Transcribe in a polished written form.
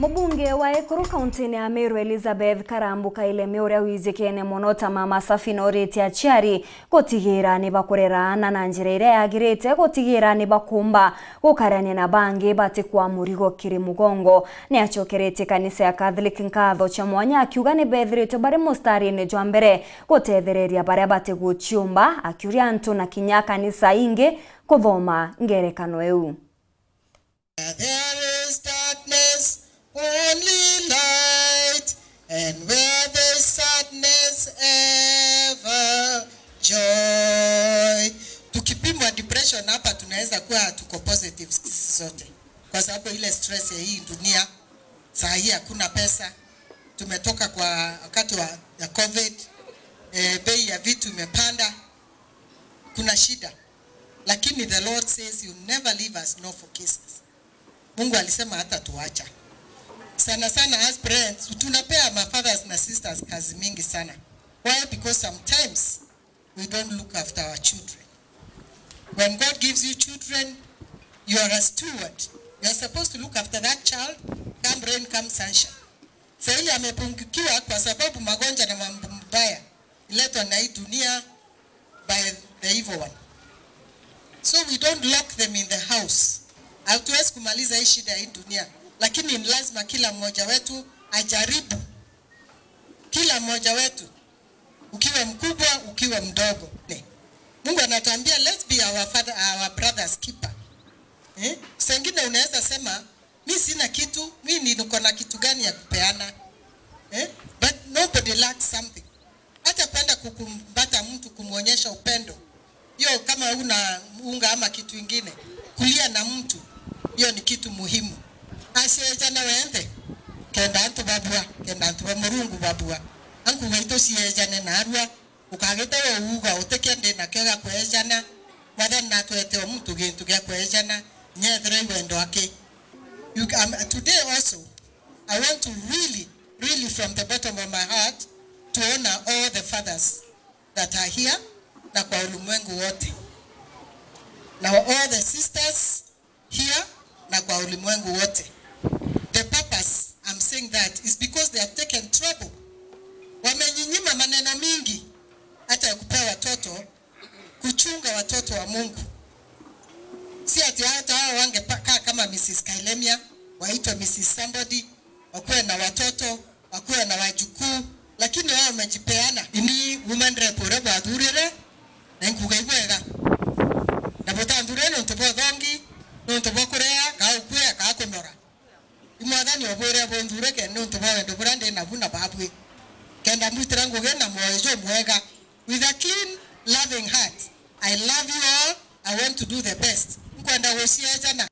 Mbunge wa Ekuru kaunti ya Meru Elizabeth Karambu Kailemi uria wizikene muno ta Mama Safina orite aciari gutigira ni bakurera na njira iria yagirite gutigira ni bakumba gukarania na bangi bati kwa murigo kiri mugongo. Ni acokerete kanisa ya Catholic nkatho cha mwanya akiuga ni bethirite bari mustari-ini jwa mbere gutethereria baria bati guchiumba, akiuria antu na kinya kanisa ingi kuthoma ngerekano eu. There is darkness, only light, and where there's sadness, ever joy. Tukipimwa depression hapa tunaweza kuwa tuko positive sisi zote, kwa sababu ile stress ya hii dunia saa hii hakuna pesa, tumetoka kwa wakati wa COVID, bei ya vitu imepanda, kuna shida. Lakini the Lord says you never leave us nor forsake us. Mungu alisema hata tuacha. Sana sana as parents tunapea my fathers na sisters kazi mingi sana. Why? Because sometimes we don't look after our children. When God gives you children, you are a steward. You are supposed to look after that child, come rain, come sunshine. Sasa ile amepungukiwa kwa sababu magonjwa na mambo mbaya iletwa na hii dunia by the evil one. So we don't lock them in the house. Hatuwezi kumaliza hii shida hii dunia, lakini ni lazima kila mmoja wetu ajaribu. Kila mmoja wetu, ukiwa mkubwa, ukiwa mdogo. Mungu anatuambia let's be our father, our brother's keeper. Sengine unaweza sema mimi sina kitu, mimi niko na kitu gani ya kupeana? But nobody lacks something. Hata kwenda kukumbata mtu kumuonyesha upendo, hiyo kama una unga ama kitu ingine, kulia na mtu, hiyo ni kitu muhimu. Asiejana wende kenda antu babua, kenda antu ba murungu babua, anku gaito siejane na arua ukageta we uga utekende na kega kwejana mwathani na twete o mtu gintu gya kwejana nyethre wendo wake. Today also I want to really really from the bottom of my heart to honor all the fathers that are here na kwa ulimwengu wote, na all the sisters here na kwa ulimwengu wote. The purpose I'm saying that is because they have taken trouble. Wamenyinyima maneno mingi hata ya kupea watoto, kuchunga watoto wa Mungu. Si ati hata hao wangekaa kama Mrs. Kailemia, waitwe Mrs. Somebody, wakuwe na watoto, wakuwe na wajukuu, lakini wao wamejipeana. Ini woman rep ure bathurire na nkugaibwega. Na botandure no ntobothangi, no ntobokurea, ka ukuya ka kunora. Imwathani obwire bonthure ke no ntobowendo burande na buna babwe. Kenda mbutira nguge na moyo mwega. With a clean, loving heart. I love you all. I want to do the best. Nkwenda gũciejana.